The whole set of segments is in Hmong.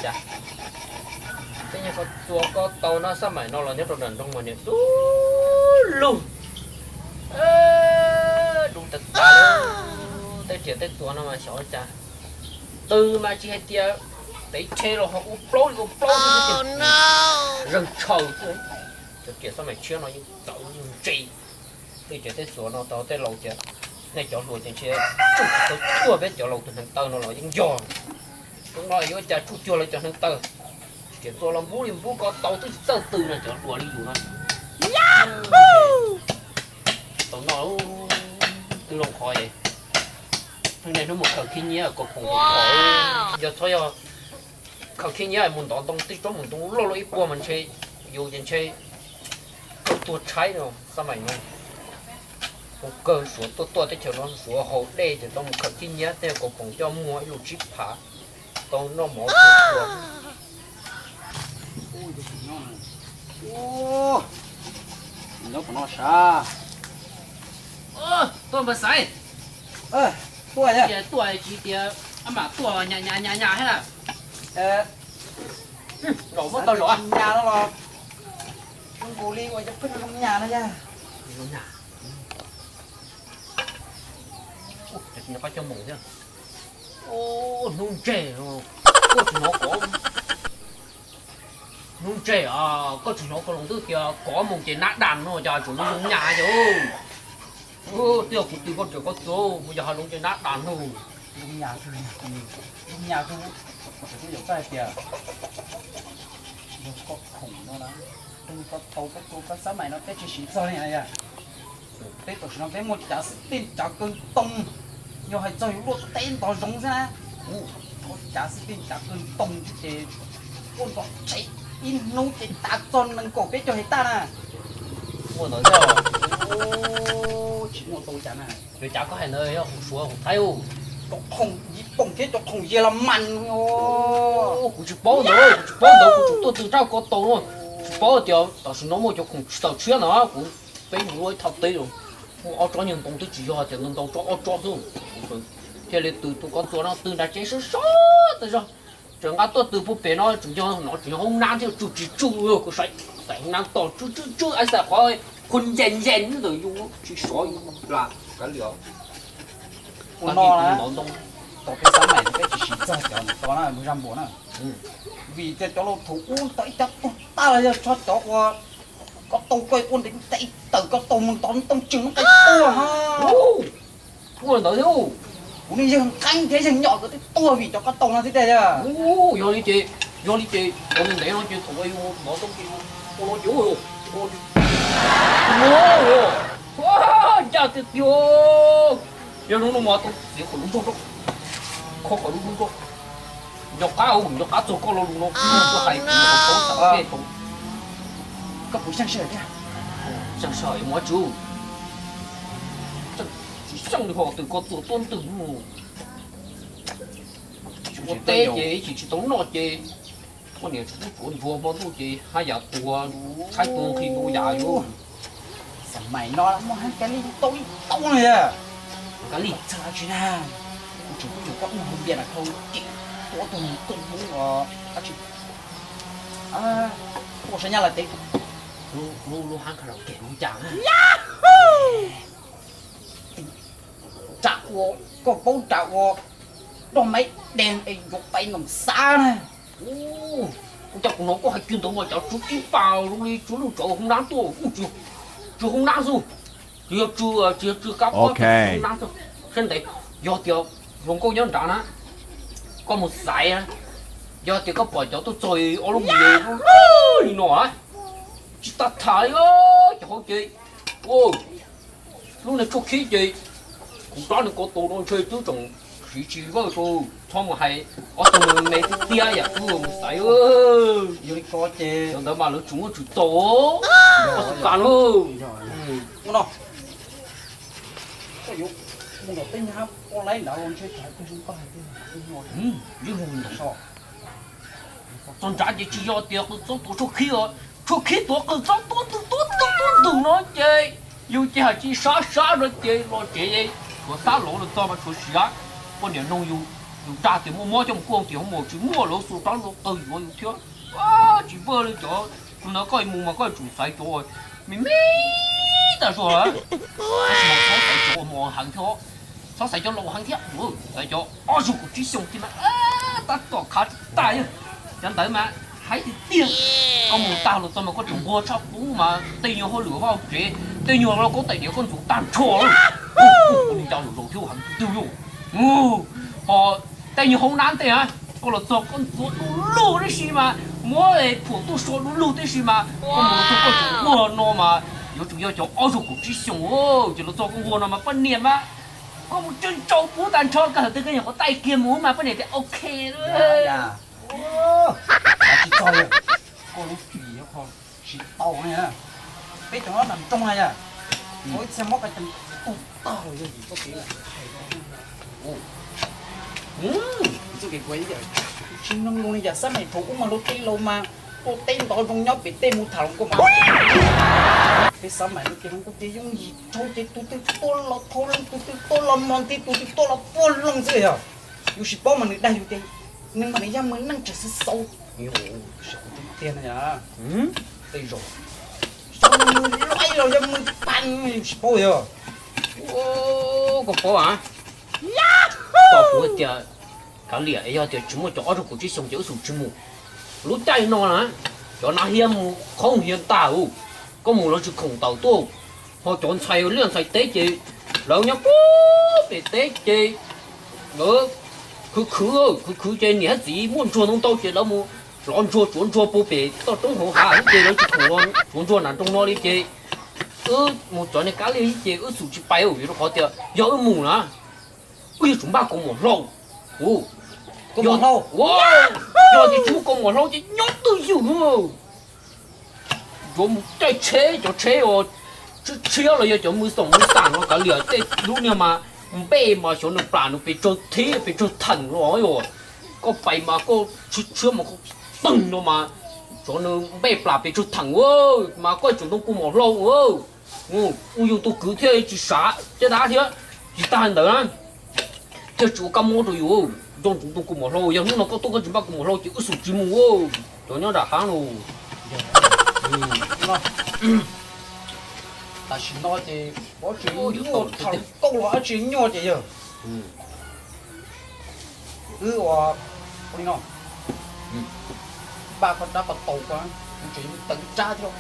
Cas tej nyuag ko txuas ko taus no xab maim no los nyob rau nram nroog mas niam du lug, du tas tas li. Tej riam tej txuas no mas xyov cas, twg mas tsis hais tias tev rhe los ho ua plaub li ua plaub xwb, zeeg tshaws xwb. Cov riam xab maim tshiab no yeej txawv ntse. Tej riam tej txuas no tau tej laus tias nej cov hluas ces ntshe tsuj tsis tau cuag peb cov laus tus hneev taw no los yeej yog. Hnub no yuav cas tsuj cuag lawv cov hneev taw. Riam txuas los npub li npub ko taus twb tsis txawj tw no cov hluas li yus no. Tau no twb zoo qhov es hnub no hnub mus khaws khib nyiab ko khoom, yog txhob yog khaws khib nyiab mus ntov ntoo tej tsob mus ntoo loj loj ib puag mas ntshe yus ces ntshe kawg tuag tshaib no xab maim no. Ua kawg Suav tuaj tuaj teb chaws no Suav haus dej ces tau mus khaws khib nyiab tej ko khoom coj muag ib lub tsib phav tau noj mov tua tua. Nyob puas no sav? Tuaj npawg Xaiv. Tuaj, tuaj tsis tias mam tuaj nyas nyas nyas nyas thiab. Zaum muab tau zaum nyas no los zoo nkaus li uas cov pheej zoo nyas no yog. Hnub ntseg, koj tsis hnov kov, hnub ntseg, koj tsis hnov koj los twb tias kov mus ces nab dam no cas tseem zoo nyas ces. Twb yog kuv twb koj tseem koj txuag mus yog ha loo ces nab dam no. Zoo nyas, zoo nyas, zoo nyas, kuv tsis yog txawj hais tias yog koj khoom no na, koj tau koj tua koj xab maim no peb tsis siv txog li na yog. Peb tam sim no peb muaj cav xwb tej cav kawg ntoo, yog hais txog yuav luaj teb ntog zoov xwb na, muaj cav xwb tej cav kawg ntoo xwb ces ua nrov tsheb ib hnub ces tas txog nees nkaum peb caug hais taj na. Muaj ntawd thiab. Tsis muaj tau cas na. Cov cav koj hais ntawd yog khoom Suav khoom Thaib. Cov khoom Yiv Pooj thiab cov khoom Yas Las Mas. Kuv tsis paub ntawd, kuv tsis paub ntawd, kuv tsuas tuaj tw rab ko taus no. Tsis paub tias tam sim no muaj cov khoom tsis txawj tshiab ntawd, kuv peb mus ua ib thaj teb los muaj ob tsob nyuag ntoo twb tsis yog tias ntau ntau tsob ob tsob xwb. Thiaj li tw tus ko txuas no tw nram tsev sab sab tas zog. Tseem nqa tuaj tw puag pem no tseem yog no tseem yog hoob nab thiab tsuj tsis tsuj kuv saib. Xaim hoob nab tos tsw tsw tsw ib xaim qhov khuv nce nce ntawm yus tsis sov yus plas kav liam. Ua no na, tau peb xab maim peb tsis siv txog cov no na, mus zaj npua na. Vim tias cov laus thaum ub tau ib cov tuag tag los yog tso cov uas ko taus ko ua ntev ntev tawm ko taus mus ntov ntoo tseem muab qe tuag ha. Ua ntawd thiab. Kuv niag yawg nqeeb thiab yawg nyom nkawd twb tuag vim cov ko taus no thiab tiag. Yog li ces, yog li ces cov ntev ntev no ces thaum ua ntov ntoo ces ua no ces ncaj tiag tiag. Yog zoo no mas tau txiav kom lub nrog, kho kom lub nrog. Nco qab, nco qab txog koj lo lus no, koj hais kuv paub tau. Koj puas xyeej sij hawm thiab? Xyeej sij hawm mus ua tsi? Tsis xyeej li ho twb koj tuaj tuab ntwg mus. Ua teb ces ib chim tsis tau noj ces poj niam tsis pub tsuav ntsuag hmo ntuj ces haj yam tuag, tshaib tuag nqhis ntua yam yuav. Xab maim no muaj hab kab li tau li tau no yog. Kab li txhaj tsis na. Kuv tseem kuj yuav koj ua hauv npias na khau ces tua tus nws tus mus os. Ua saib nyab lawv teb. Lub lub hab karaoke lub cas na. Ram ua, koj paub ram ua roj maib deg es yuav pais noom xav na. Ua cas kuv hnov koj hais kiag ntawd mas cov tsw ib pas zoo li tsw lub tsawv hoob nab tuaj, ua tsw hoob nab xwb. Tsis yog tsw, tsis yog tsw kab pob, tsw hoob nab xwb. Saib ntev, yog tias hluas nkauj nyob nrad na, koj mus xaiv, yog tias koj pom cov tuaj txog ob lub mus li no, tsis tas tham li, cov hauv ces, lub niag tshuaj khib ces kuv rab nws ko tus no ntshe twb tseem siv tsis vawj rau, txhob mus hais ob tug me tiag tiag yam wb mus xaiv. Yog li ko ces cov ntawd mas lawv tsum muaj tsum txaus, ob tug kas lawm. Ua no, koj yuav mus nram tej nyab poj laib nrad los ntshe tsam koj zoo koj hais tiag. Txog nrad ces tsis yog tias qws txob tuav tshuaj khib os, tshuaj khib tuav qws txob tuab ntwg tuab ntwg tuab ntwg no ces yus ces hais tsis sab sab no ces los tsev, tshuav sab laud los txog mas tshuav siav, poj niam noog yus. Yus dag tias muaj mob coj mus kuaj tim hoob mos tsis muaj, lawv xuas rab luag qw yuav yus thiab. Tsis vaj li cov, tus ntawd koj mus mas koj tsum xaiv cov me me tag zog, tab sis mas txhob xaiv cov uas mus heev thiab, txhob xaiv cov laus heev thiab, xaiv cov ob zaug kaum tsib xyoos tiag mas tab tom khav tsis tag. Cov ntawd mas haib tiag tiag. Koj mus tag los txog mas koj tseem nquag tshaj qub mas tej nyuag hauj lwm vaj tsev, tej nyuag lauj kaub tais diav koj ntxuav tag nrho. Ua li cas los zaum thiab heev twg yog, ho tej nyuag hoob nab tej na, koj los txog koj ntxuav du lug tib si mas, muab phuam tuaj so du lug tib si mas, koj mus los txog koj tseem nquag no mas yuav tsum yog cov ob zaug kaum tsib xyoos. Ces los txog koj nquag no mas poj niam mas, koj mus tsw tsau pub tag nrho, koj thaum twg koj nyuam qhuav taij kiag mus mas poj niam tias ok. Tsis txog, koj lub txim tsis tau na. Peb cov nram nroog na yom, ua ib txhia mob ko ces tu tag lawm, yog yus txoj kev hais txoj kev kuv tsis mloog lus li yom. Xab maim thaum ub mas luag tej laus mas tuaj teb ntov zoo nyob pem tej mus tham hluas nkauj mas, peb xab maim no ces hluas nkauj ces yooj yim tshauv ces tus twg tuaj los thau loo, tus twg tuaj los mos nti, tus twg tuaj los puag loo xwb yog. Yus tsis paub mas nws dag yus tias nws mas nws yog mus neej tseem xwb xaus. Tiag no yom, tej zaum xyov yog mus luaj los yog mus pam yus tsis paub yog. Koj paub a, tau kuv tias kav liam, yog tias tsis muaj cov ob zaug kaum tsib xyoos ces wb xum tsis mus. Lub caij no na, cov nav hiab mus qhoob hiav ntag, koj mus lawv tsis khoom tawm tuaj. Ho cov ntxhais liaj ntxhais teb ces lawv nyob puag pem teb ces lawv khwv khwv khwv khwv ces niam thiab txiv muaj ntsuag ntau ntau ces lawv mus lov ntsuag tsuav ntsuag puag pem toj roob hauv hav ces lawv tsis khoom los tsuav ntsuag nram nroog no li ces wb mus cov niag kab liam ces wb xum tsis pais, vim rau qhov tias yog wb mus na wb yuav tsum npaj kaus mom hlau. Yog tias tsis muaj kaus mom hlau ces nyob twj ywm. Yuav mus caij tsheb, cov tsheb uas tshiab tshiab los yog cov mws xoom mws xam no kav liam, tej lub niag mas npej mas xyov nws plam nws pes tsawg thib pes tsawg theem los yog koj pais mas koj tshiab tshiab mas koj teeg no mas xyov nws npej plam pes tsawg theem mas koj tsum ntoo kaus mom hlau. Ua yus tus kwv thiaj tsis sav caj dab thiab. Tsis tag ntawd na, thiaj tsis ua kab mob rau yus, nco ntsoov tus kaus mom hlau. Yog hnub no koj tuaj koj tsis npaj kaus mom hlau ces wb xum tsis mus, cov nyob nram hav no. Tam sim no ces ua tsis nyuaj, tham nkauj los ua tsis nyuaj ces yog wb ua li no, npaj koj rab ko taus ko, kuv tseem yuav tawm rab thiab.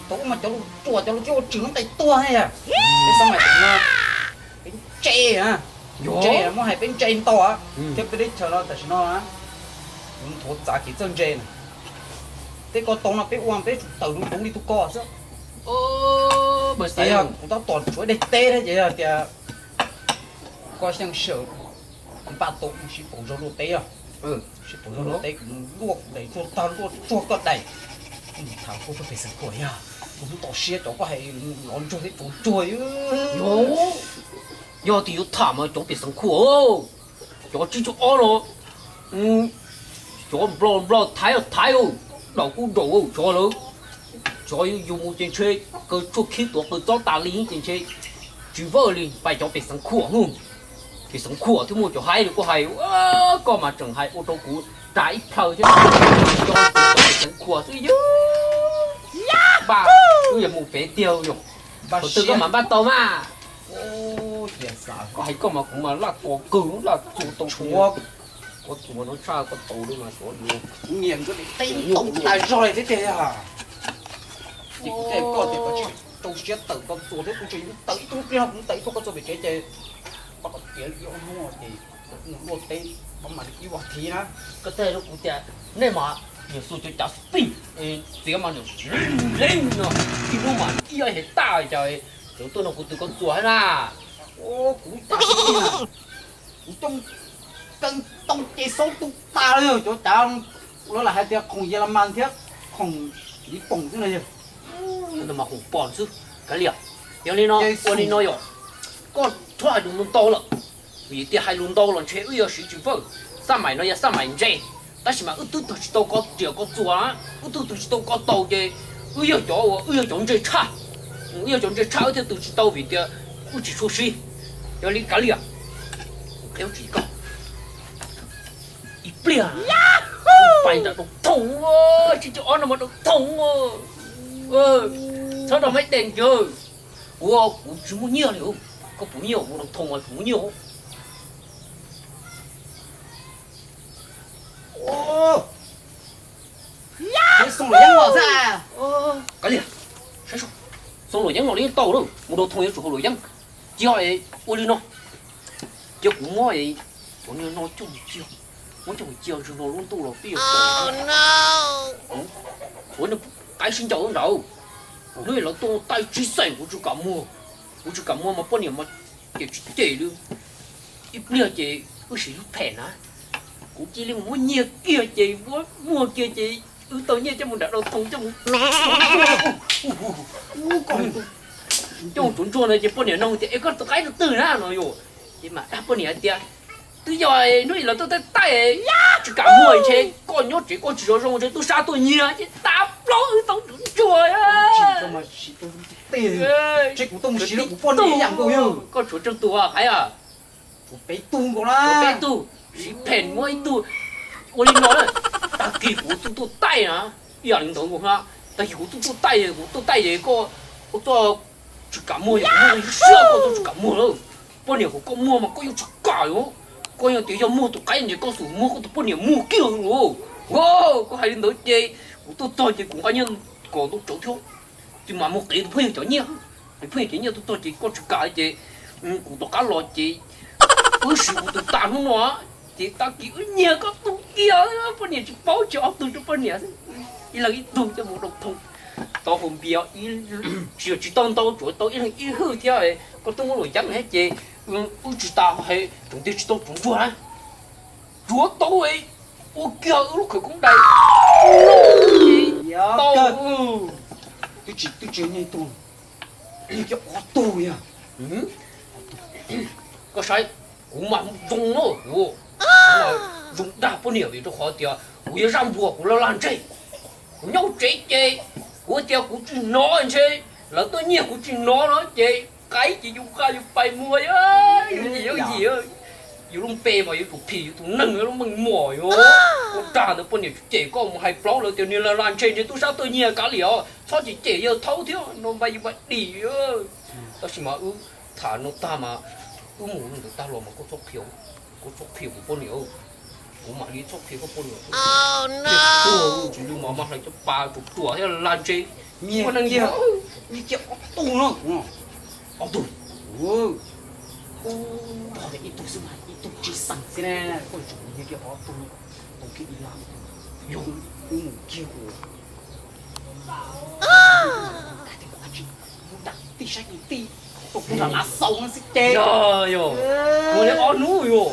Thaum ub mas cov lus ruam cov lus thiab ua tsis lub nqe tuag ne yog. Peb xab maim no, peb ntse, ntse muab hais peb ntse ntau thiab peb teb chaws no tam sim no na, nthuav txav kev txawj ntse na. Tej ko taus no peb ua peb tsum tawm lub duv li tus ko xwb. Tias yog kuv tab tom tshuav dej teb thiab ces yog tias koj xyeej sij hawm npaj tau sib paus zog luaj teb os. Sib paus zog luaj teb kuv luaj kuv daim tsuag tag luaj tsuag koj daim, tham koj txoj pem xeev khuam yog, kuv twb tau siab cov koj hais lov ntsuag thiab tsuav ntsuag. Yog tias yuav tham mas cov pem xeev khuam, cov tsib caug ob no, cov nplog nplog thaiv thaiv, daum kuj daum, cov lawv, cov yus mus ces ntshe kaw tshuaj khib tuav qws txob tas li ces ntshe tsis vawj li. Pais cov pem xeev khuam, pem xeev khuam thiab muaj cov haib li koj hais, koj mas tseem hais ua rau kuv ras ib plhaw thiab. Cov pem xeev khuam xwb yog, npaj, wb yuav mus pem tiag yog, thaum twg koj mam npaj tau mas. Koj hais koj mas kuv mas laj kos kawg laj txuas tau, koj txuas no tshaj koj tau li mas xyov. Kuv niam nkawd teb ntoo tas zog li thiab tiag. Ces kuv thiaj koj tias koj tsis rau siab tawm koj txuas thiab kuv tseem yuav tawm ib tug pliag kuv tawm ib tug koj txuas pem tsev ces pab koj tiav ib ob hnub ces mus luaj teb pab mam li ib vas thiv na. Koj thiaj rau kuv tias nej mas niam xu cov cav xij, txiav mas niam leej no, ib hnub mas ib ob hais taj cas, cov tuaj no kuv twb koj txuas thiab na. Kuv cav xij na, kuv coj kawg ntoo ces xaub tu tas li cov cav. Lawv lam hais tias khoom Yelamas thiab khoom Yiv Poom xwb no yog. Mas khoom pom xwb kav liam. Yog li no, ua li no yom, koj txhob hais lus ntau lawm, vim tias hais lus ntau los ntshe wb yuav siv tsis vawj. Xab maim no yog xab maim ntse, tab sis mas wb twb twg tsis tau koj riam koj txuas, wb twb twg tsis tau koj tau ces wb yog cov uas wb yog cov ntse tshaj, wb yog cov ntse tshaj wb thiaj twg tsis tau vim tias wb tsis tshua sib. Yog li kav liam, qhia tsis koj pliag. Pais nram Dau Thoo, tsis cov ob no mas Dau Thoo. Txhob nrog Maiv Dees nkawd. Kuv, kuv tsis muaj nyiaj li. Koj puas muaj nyiaj? Mus Dau Thoo mas tsis muaj nyiaj. Xoo Luam Yeeb los xwb. Kav liam, saib, Xoo Luam Yeeb los li tau lawm, mus Dau Thoo yuav tsum haus Luam Yeeb. Cia ua li no, cia kuv muab cov niag no coj mus cia, muab coj mus cia zaum no lub ntuj los pib yuav tsaus. Ua qaib sib ncaws nraud, hnub lawv tuaj taij tsib xeem kuv tsis kam muag, kuv tsis kam muag mas poj niam mas ces tsis cem li. Ib pliag ces wb siv lub phem na, kuv cia li mus muab nyiag kiag ces muab muag kiag ces wb tau nyiaj coj mus nram Dau Thoo coj mus coj mus tsuav ntsuag na ces poj niam nug tias es koj tus qaib tus twg na no yom. Ces mam dag poj niam hais tias twb yog hnub lawv tuaj taij taij tsis kam muag ntshe koj nyob tsev koj tsis zov zoo ntshe tub sab tuaj nyiag ces tas plaub wb tau tsuav ntsuag. Koj tsuav tsawg tus hais? Peb tug, siv phem muab ib tug. Ua li no, tag kis kuv tuaj tuaj taij na, ib yam li ntawd nkaus na, tag kis kuv tuaj tuaj taij, kuv tuaj taij es koj, koj txoj tsis kam muag, kuv muaj ib siab koj txoj tsis kam muag lawm. Poj niam kuv koj muag mas koj yeej tsis kam li. Koj yog tias yog muag tus qaib ntshe koj xum muag koj tus poj niam muag kiag los. Koj hais li ntawd ces kuv tuaj txog ces kuv nqa nyiaj kom ntau tsawv thiab. Ces mam mus qiv tus phooj ywg cov nyiaj, tus phooj ywg cov nyiaj tuaj txog ces koj tsis kam ces kuv tom qab los ces wb siv kuv tus tas hnub no ces tag kis wb nyiag koj tus kiag, poj niam tsis paub tsis ob tug rau poj niam, ib leeg ib tug coj mus Dau Thoo. Tau haus npias tsis yog tsis tau ntau, tsuav tau ib leeg ib hwj thiab. Koj twb muab Luam Yeeb thiab ces wb tsis tas, tseem tiag tsis tau tsuav ntsuag na. Tsuav tau, ua kiag wb lub khawv koob dais, tau. Twb tsis, twb tsis yog nyiag ib tug, nyiag kiag ob tug yog. Koj saib, kuv mas zoo na, kuv, kuv mas zoo dag poj niam vim rau qhov tias kuv yog zaj npuas kuv laj laj ntseg. Kuv nyob tsev ces kuv tias kuv tsis hnov ntshe lawv tuaj nyiag kuv tsis hnov no ces qaib ces yus nqa yus pais muag, yus yim yus yim, yus lub npe mas yuav tsum phim yus tus neeg lub meej mom yus. Koj dag ntawd poj niam tsis cem koj mus hais plaub lawv tias niag laj laj ntseg ntshe tub sab tuaj nyiag kav liam os, txhob cem cem yawg thaub thiab no npa yus npa dim. Tab sis mas wb tham no tag mas wb mus li ntawd tag los mas koj txhob qhia, koj txhob qhia kuv poj niam, kuv mam li txhob qhia koj poj niam. Tsis li mas mas hlais cov pas tsuas tsuas thiab laj ntseg. Nyiag kiag ob tug no, ob tug, ib tug xwb mas ib tug tsis xeem xwb na, koj tseem nyiag kiag ob tug, tau kiag ib lab, yog wb mus kiag ua tij saib kwv tij, ua kuv nram lav xaus no xwb ces. Yog, yog, mus li ob hnub yog,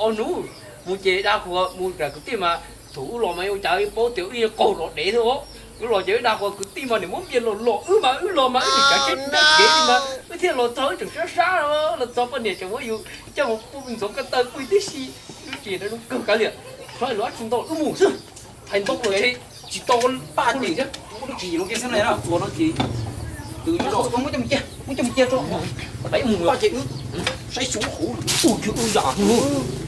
ob hnub mus ces dag qhuas mus nram kwv tij mas thaum wb los mas ua cas paub tias wb yeej qaug los dev thiab os. Wb los ces wb dag qhuas kwv tij mas niam muab npias los los wb mas wb los mas wb nim kav tsev tsis nrog kev li mas wb thiaj los txog wb tseem sab sab los txog poj niam tseem muab yus coj mus pub ntxuav ko taw pw tib si. Wb ces zoo kawg kav liam, txhob hais lus dab tsi ntau wb mus xwb. Hais ntau los ntshe tsis tau paj lim thiab. Lub tswv yim no kiag xwb na, txuas no ces twb muab coj mus cia, muab coj mus cia tso. Peb mus ces wb saib xyuv hauv tus twg wb yam hnub.